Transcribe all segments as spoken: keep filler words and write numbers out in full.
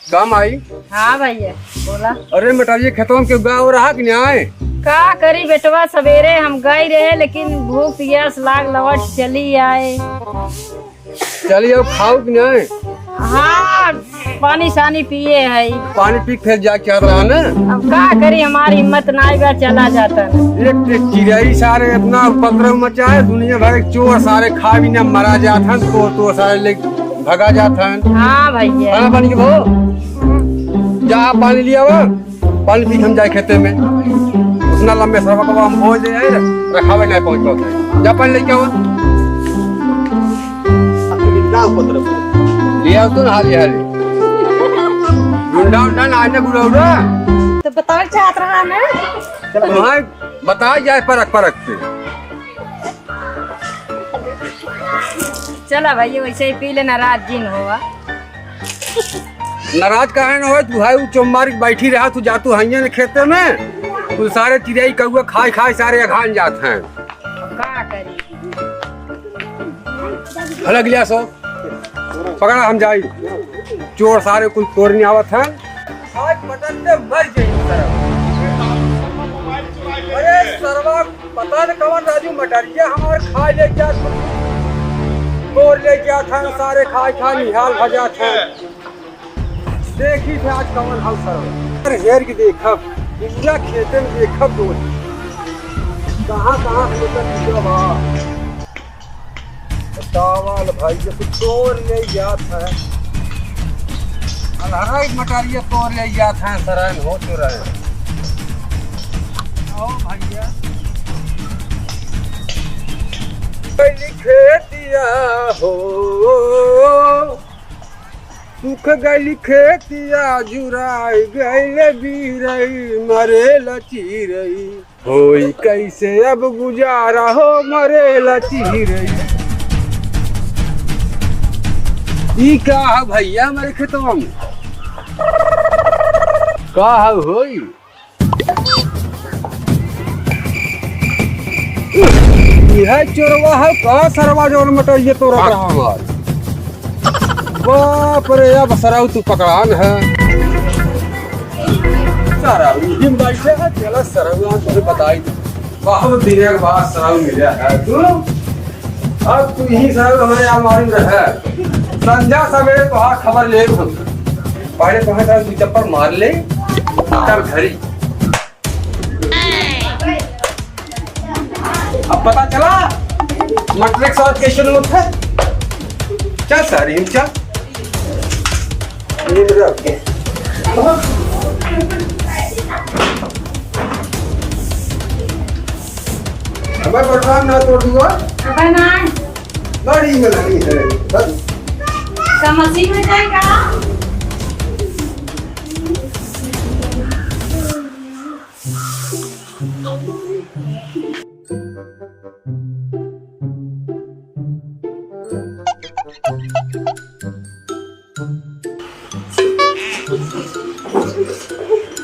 का माई? हाँ भैया, बोला। अरे मटरिया, खेतवा में केहू गवा रहा कि नाहीं? का करी बेटवा, सबेरे हम गई रहे, लेकिन भूख पियास लाग लवट चली आए। चली आओ, खाओ कि नाहीं? हाँ, पानी सानी पिए है। पानी पी के फिर जाए के चाहत रहा ना? अब का करी, हमारी हिम्मत नाहीं बा, चला जाता ना। एक, एक चिड़ई सारे इतना उपद्रव मचा है, दुनिया भर के चोर सारे खा भी ना मरा जात हैं, तो, तो सारे ले भगा जात हैं। हाँ भैया। खाना पानी के भो, जा पानी लिया हुआ। पानी पी के हम जाए खेते में। उतना लंबे सरवा को हम बोझ दे आए, रखावे नहीं पहुंच पाते। जा पानी लेके आओ। ले आओ तो हाली हाली। गुंडा उंडा ना आने बुलाओ ना। तो बताओ चाहत रहा ना। तुम्हारे बताया जाए परख परख के। चला भाई, वैसे ही पी लेना, रात दिन होवा। नाराज काहे न होए, तू है उ चोम्मारी बैठी रहा, तू जा तू हइये न खेते में, तू सारे चिड़ई कौआ खाए खाए सारे अघान जात हैं। का करी? अलग लिया सो, पकड़ा हम जाई, चोर सारे कुल तोड़ने आवत हैं। आज पटक के मर जाई सरवा। अरे सरवा, पता न कवन राजू मटरिया हमार खाए ले जात, तोड़ ले जात हैं, सारे खाए खाए निहाल हो जात हैं। देखी थे आज कवन हाल सरवा। अरे हेर के देखब, पूरा खेते में देखब डोल। कहाँ कहाँ से लेकर पूरा बा। बतावल भाई, ये तो तोड़ ले जात है। अलहराई मटारिया तोड़ ले जात है, सराइन हो तो रहे। आओ भैया। गइली खेतिया हो, सूख गइली खेतिया, जुराई गइल बीरई, मरेला चिरई। होई कैसे अब गुजारा हो, मरेला चिरई। ई का है भैया हमरे खेतवा में? का है होई? यह चोरवा है का सरवा जौन मटरिया तोड़त रहा हमार? बाप रे, अब सरऊ तू पकड़ान है। सरऊ, हिम बैठे है, चला सरऊ, हम तुझे बताई। बहुत दिन के बाद सरऊ मिला है तू। अब तू ही सरऊ हमारे अलमारी में रहे। संझा सवेरे तोहार खबर ले हम। पहले तोहे सरऊ तू चप्पल मार ले, तब घरी। अब पता चला मटर के स्वाद कैसे होत है। चल सारी, चल। ये मेरा। हमारे बटवा ना तोड़ दूंगा। अबे ना। बड़ी बनानी है। बस। का मशीन में जाएगा?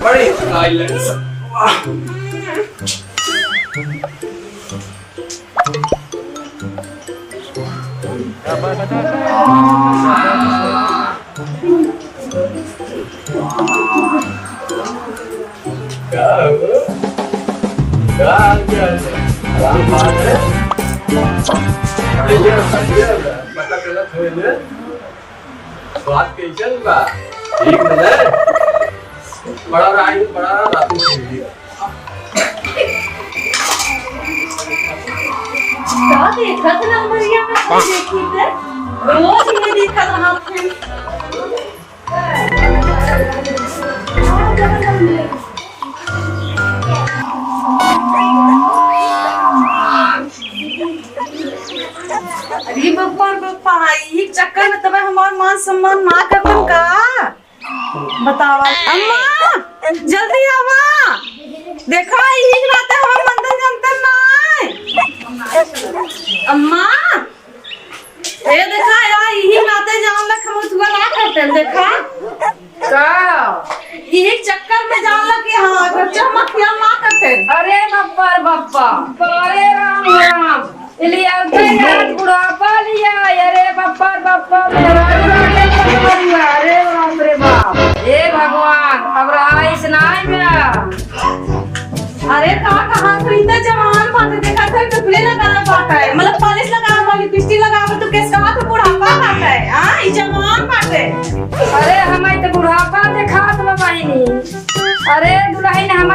बड़ी स्टाइल है। वाह। का हो? का हाल चाल है? आराम बात है? बढ़िया, बढ़िया बा। पता चलत होई ने? स्वाद कैसन बा? ठीक है? बड़ा राई, बड़ा राती के लिए। का देखत नंबरिया में देखी थे? रोज ये देखत रहत हैं। अरे बप्पा रे बप्पा, ई चक्कर में तबे हमार मान सम्मान ना करतन का? बतावा। अम्मा, जल्दी आवा। देखा, यही नाते हम मंदिर जानते ना। अम्मा, ए देखा यार, यही नाते जान लग हम उठुआ ना करते, देखा। का? यही चक्कर में जान लग कि हाँ, बच्चा मखिया ना करते। अरे बप्पा रे बप्पा, अरे राम राम। इलिया उठे यार बुढ़ापा लिया, अरे बप्पा रे बप्पा, मेरा अरे बाप रे बाप।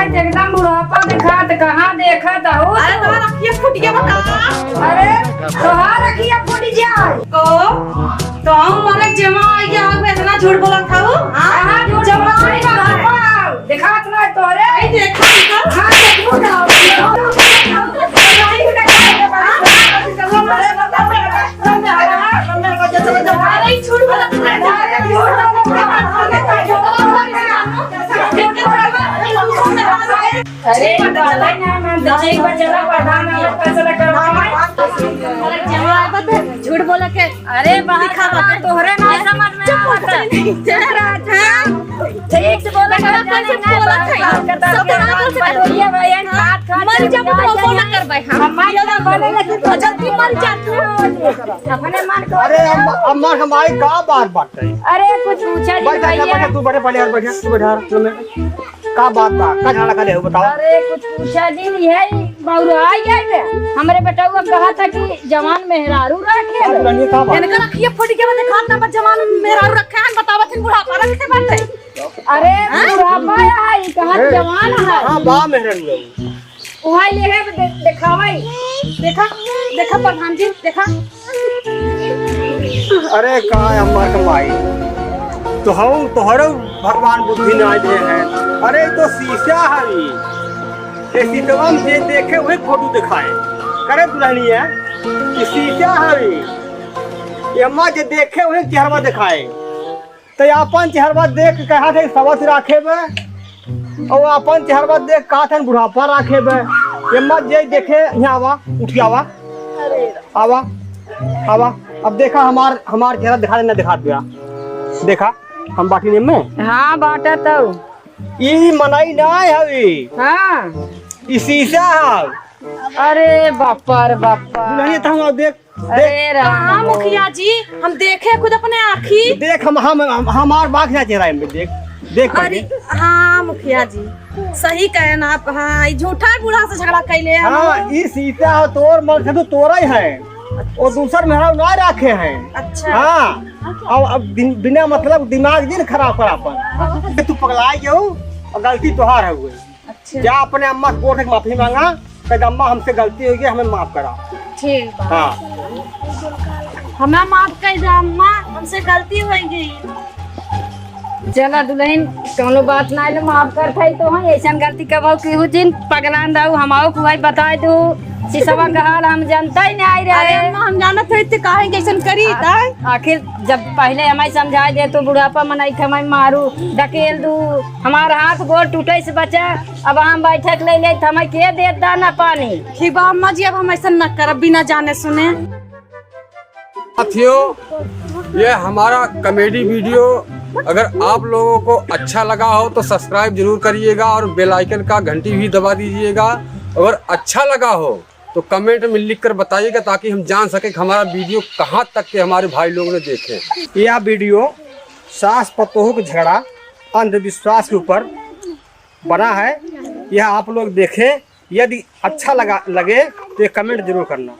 एकदम बुढ़ापा दिखात, कहाँ देखत हो? अरे, तोहार अखिया फूट गया बा का? अरे, तोहार अखिया फूट जाए। तो, तो हम मरे जमा आ गया, अब इतना झूठ बोलत हऊ, हाँ? कहाँ झूठ बोलत हई, बुढ़ापा? दिखात ना तोरे। आई देखा इधर। हाँ, देखो ना। अरे, झूठ बोलत हई। अरे, बाबा, ना, ना, ना, एक बार चला, प्रधान वाला फैसला करवाए। झूठ बोला के अरे, बाबा, दिखा बाबा। तोहरे ना समझ में आवत है। चुप रह, हाँ? ठीक से बोला कर, जाने ना बोला है। बात करता है। सतना बोल सकते हो। बटोरिया भाई, हम हाँ, बात खात मर जाबो तो बोला करबै हम। हम बात ना बोले, लेकिन जल्दी मर जाते हो। अपने मन को अरे, अम्मा, अम्मा, हमारी का बात बात है? अरे, कुछ पूछा जी बैठ जा, भैया। बैठ जा, तू बैठे पहले यार, बैठ जा, तू बैठा, तू बैठा। का बात बा? का झगड़ा करे हो, बताओ। अरे, कुछ पूछा जी, यही बौराई गए बे। हमरे बेटउआ कहा था कि जवान मेहरारू रखे का बे। दुल्हनिया, का बात? इनका रखिए फट के, देखा ना, बस जवान मेहरारू रखे हैं, बतावत हैं, बुढ़ापा रखे बाटे। अरे, हाँ? बुढ़ापा है, ई कहा ए, जवान है। हाँ, बा मेहरारू है। उहाई ले है, दे-, देखावे। देखा, देखा प्रधान जी, देखा। अरे का अम्मा के माई, तो हम तोहरो भगवान बुद्धि ना दे हैं। अरे तो शीशा हवी, ये शीशवा में जे देखे वही फोटो दिखाए। करे दुल्हनिया कि शीशा हवी, ये अम्मा जे देखे वही चेहरवा दिखाए। तो अपन चेहरवा देख के कहा थे सवस राखे बे, और अपन चेहरवा देख कहा थे बुढ़ापा राखे बे। ये मत जे देखे, यहाँ आवा, उठ के आवा, आवा, आवा। अब देखा हमार, हमार चेहरा दिखा देना, दिखा दिया। देखा हम बाटी ने में। हाँ, बाटा तो। ई मनई ना हवी। हाँ। ई शीशा है। अरे बापा रे बापा। नहीं तो हम देख अरे राम कहाँ हो। मुखिया जी, हम देखे खुद अपने आँखी। देख, हम, हम, हम, हमार बाख ना चेहरा में देख, देख अरे, पहले। हाँ मुखिया जी, सही कहे ना आप। हाँ, ई झूठा बूढ़ा से झगड़ा कैले हैं हाँ, हम। ई सीता हो तोर मन से तो तोरा ही है, वो दूसर मेहरारू ना रखे हैं। अच्छा। हाँ, अब, अब दिन, बिना मतलब दिमाग दिन खराब कर अपन। तू पगला गयो और गलती तोहार है हुए। अच्छा। जा अपने अम्मा से गोड़ से माफी मांगा, कह दे, "अम्मा, हमसे गलती हो गई, हमें माफ करा।" ठीक बा। हाँ। हमें माफ कर दे अम्मा, हमसे गलती हो गई। चला दुल्हन, कौनो बात ना है, माफ कर थाई तो हम ऐसन गलती कबहू केहू जिन पगलान रहू, हम आओ कुआई बताए दू, सिसवा का हाल हम जानता ही नहीं अरे रहे। अम्मा, हम जानत हई ते काहे कैसन करी आ-, ताई? आखिर जब पहले हमें समझाए दे तो बुढ़ापा मनई के हमें मारू, ढकेल दू, हमार हाथ गोड़ टूटे से बचा, अब हम बैठक ले ले, त हमें के देत दाना पानी? ठीक बा अम्मा जी, अब हम ऐसा न करब बिना जाने सुने। साथियों, ये हमारा comedy video अगर आप लोगों को अच्छा लगा हो तो subscribe जरूर करिएगा और bell icon का घंटी भी दबा दीजिएगा। अगर अच्छा लगा हो तो comment में लिख कर बताइएगा, ताकि हम जान सकें कि हमारा video कहाँ तक के हमारे भाई लोग ने देखे। यह video सास पतोह के झगड़ा, अंधविश्वास के ऊपर बना है, यह आप लोग देखें। यदि अच्छा लगा, लगे तो एक comment जरूर करना।